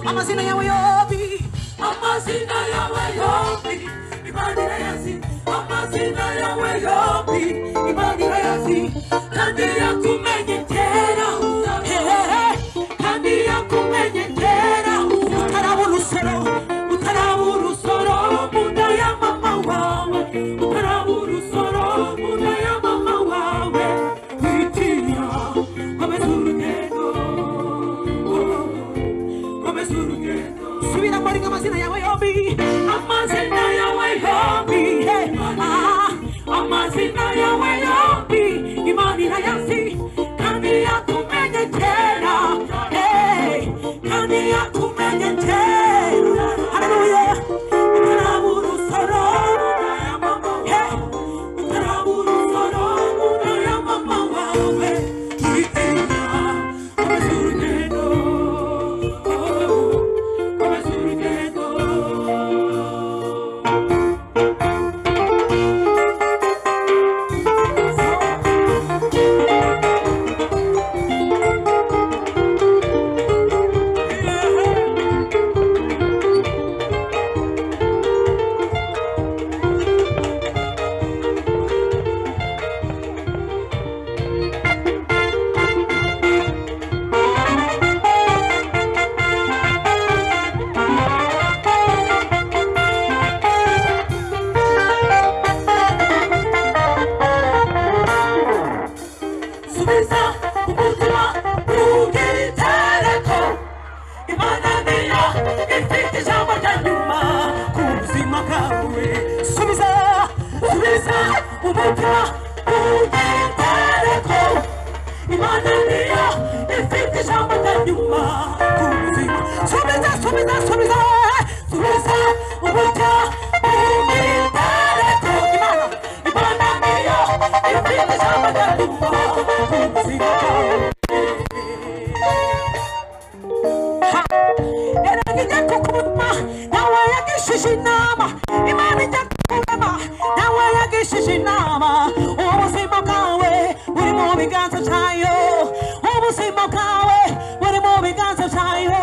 Amazina yawe yombi, amazina yawe yombi, Imana irayazi. umutima ubitereko Imana niyo ifite ijambo rya nyuma ku buzima. Subiza, subiza, subiza, subiza umutima ubitereko Imana, Imana niyo ifite ijambo rya nyuma ku buzima. Erega ijya kukurema nawe yagishije inama, Imana ijya kukurema nawe yagishije inama. Ubuzima bwawe buri mu biganza byayo, ubuzima bwawe buri mu biganza byayo,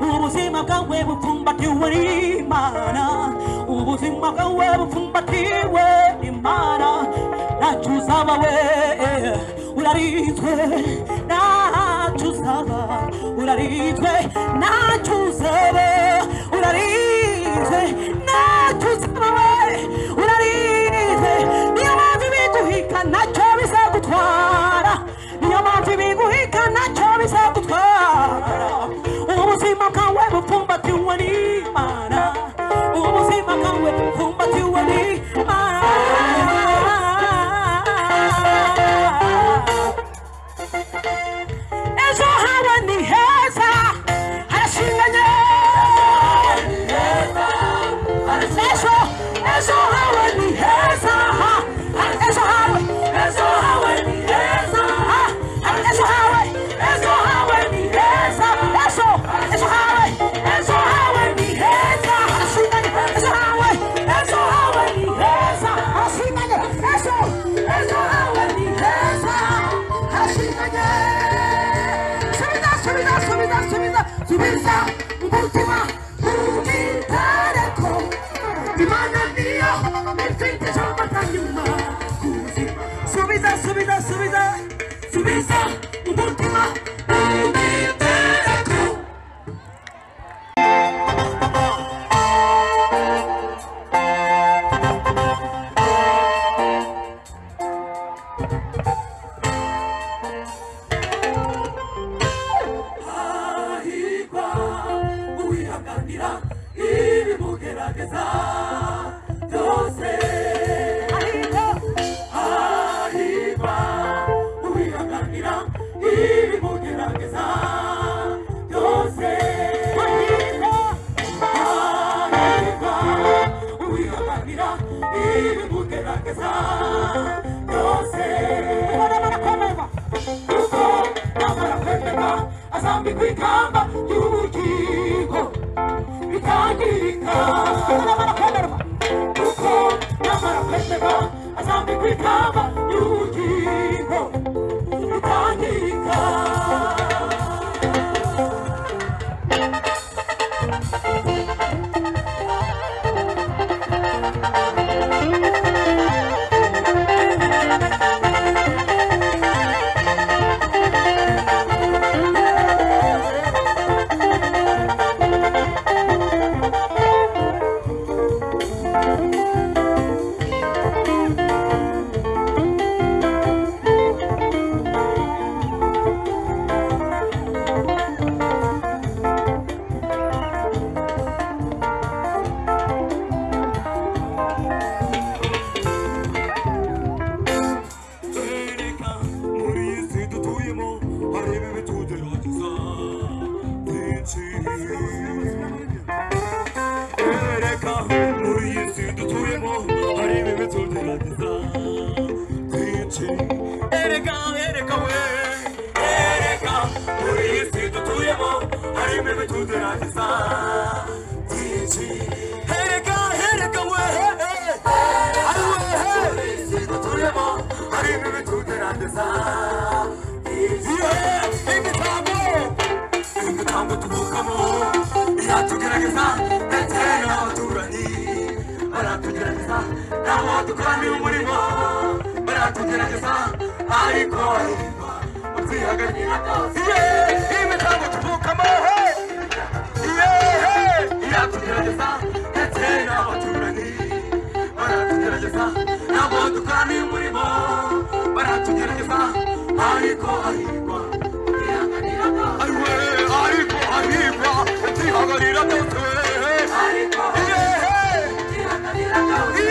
ubuzima bwawe bupfumbatiwe n'Imana, ubuzima bwawe bupfumbatiwe n'Imana. Ntacyo uzaba we urarinzwe, ntacyo uzaba urarinzwe, ntacyo uzaba urarinzwe, ntacyo uzaba we urarinzwe. Niyo mpamvu ibiguhika ntacyo bizagutwara, niyo mpamvu ibiguhika ntacyo bizagutwara. Ubuzima bwawe bupfumbatiwe n'Imana, ubuzima bwawe bupfumbatiwe n'Imana. Ejo hawe ni heza harashinganye, ejo, ejo hawe ni heza, ejo hawe, ejo hawe ni heza, ejo hawe, ejo hawe ni heza, ejo, ejo hawe, ejo hawe ni heza harashinganye, ejo hawe, ejo hawe ni heza harashinganye, ejo, ejo hawe ni heza harashinganye. Subiza, subiza, subiza, subiza, subiza umutima ubitereko Imana niyo ifite ijambo rya nyuma ku buzima. Subiza, subiza, subiza, subiza umutima ubitereko. Hahirwa uwihanganira ibimugerageza byose, hahirwa uwihanganira ibimugerageza byose, hahirwa uwihanganira ibimugerageza byose. Kuko namara kwemerwa azambikwa ikamba ry'ubugingo bitangirika. Kuko namara kwemerwa azambikwa ikamba ry'ubugingo bitangirika. Ereka muri iyi si dutuyemo hari ibibi tugerageza byinshi. Ereka muri iyi si dutuyemo hari ibibi tugerageza byinshi. Ereka, ereka we, ereka muri iyi si dutuyemo hari ibibi tugerageza byinshi. Ereka, ereka we, ari we, muri iyi si dutuyemo hari ibibi tugerageza byinshi. Imitambo, imitambo tuvukamo iratugerageza, ndetse n'abaturanyi baratugerageza, n'abo dukorana umurimo baratugerageza, ariko hahirwa utwihanganira byose. Imitambo tuvukamo iratugerageza, ndetse n'abaturanyi baratugerageza, n'abo dukorana umurimo baratugerageza, ariko hahirwa utwihanganira byose. Ariko hahirwa utihanganira byose. Ariko utihanganira byose.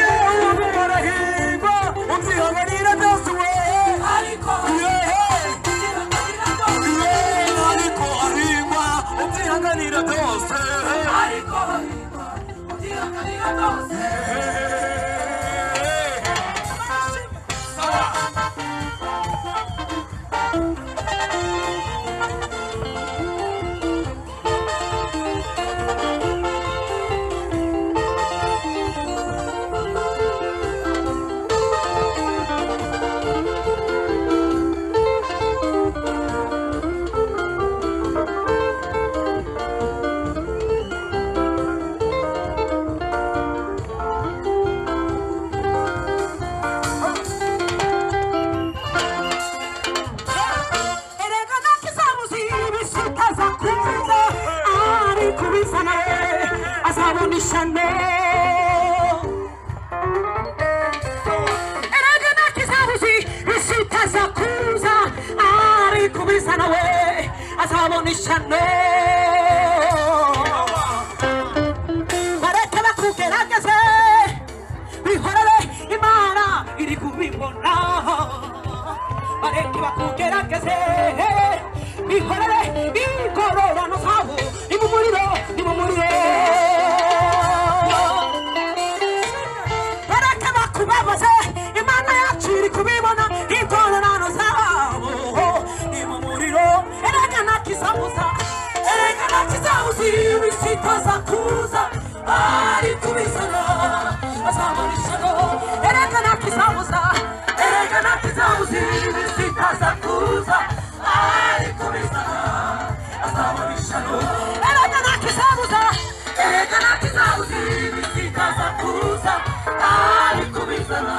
Azabona ishyano. Bareke bakugerageze, bihorere, Imana iri kubibona. Bareke bakugerageze, bihorere, ingororano zabo ni mu muriro, ni mu muriro. Bareke bakubabaze, Imana yacu iri kubibona, ingororano zabo ni mu muriro. Erega ntakizabuza, erega ntakizabuza ibisitaza kuza, ari kubizana azabona ishyano. Erega ntakizabuza, erega ntakizabuza ibisitaza kuza, ari kubizana azabona ishyano. Erega ntakizabuza, erega ntakizabuza ibisitaza kuza, ari kubizana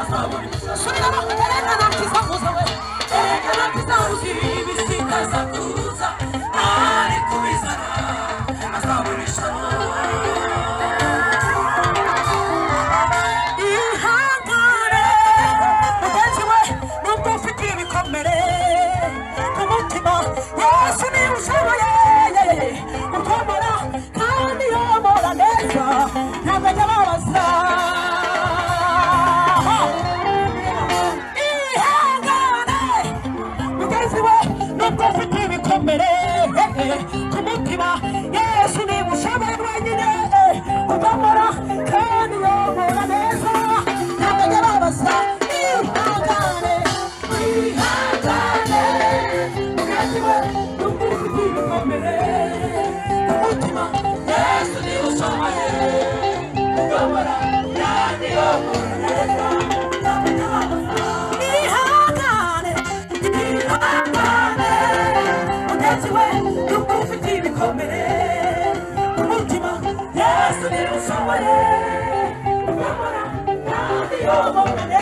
azabona ishyano. Subiramo, erega ntakizabuza we, erega ntakizabuza ibisitaza kuza, ari kubizana azabona ishyano. Ihangane mugenzi we, nubwo ufite ibikomere ku mutima, Yesu niwe ushoboye gukomora kandi yomora neza, ntabwo ajya ababaza. Ihangane mugenzi we, nubwo ufite ibikomere ku mutima, Yesu niwe ushoboye wenyine gukomora kandi yomora neza, ntabwo ajya ababaza. Ihangane, ihangane mugenzi we, nubwo ufite ibikomere ku mutima, Yesu niwe ushoboye gukomora kandi yomora neza, ntabwo ajya ababaza. Ihangane, ihangane mugenzi we, nubwo ufite ibikomere ku mutima, Yesu niwe ushoboye gukomora kandi yomora neza.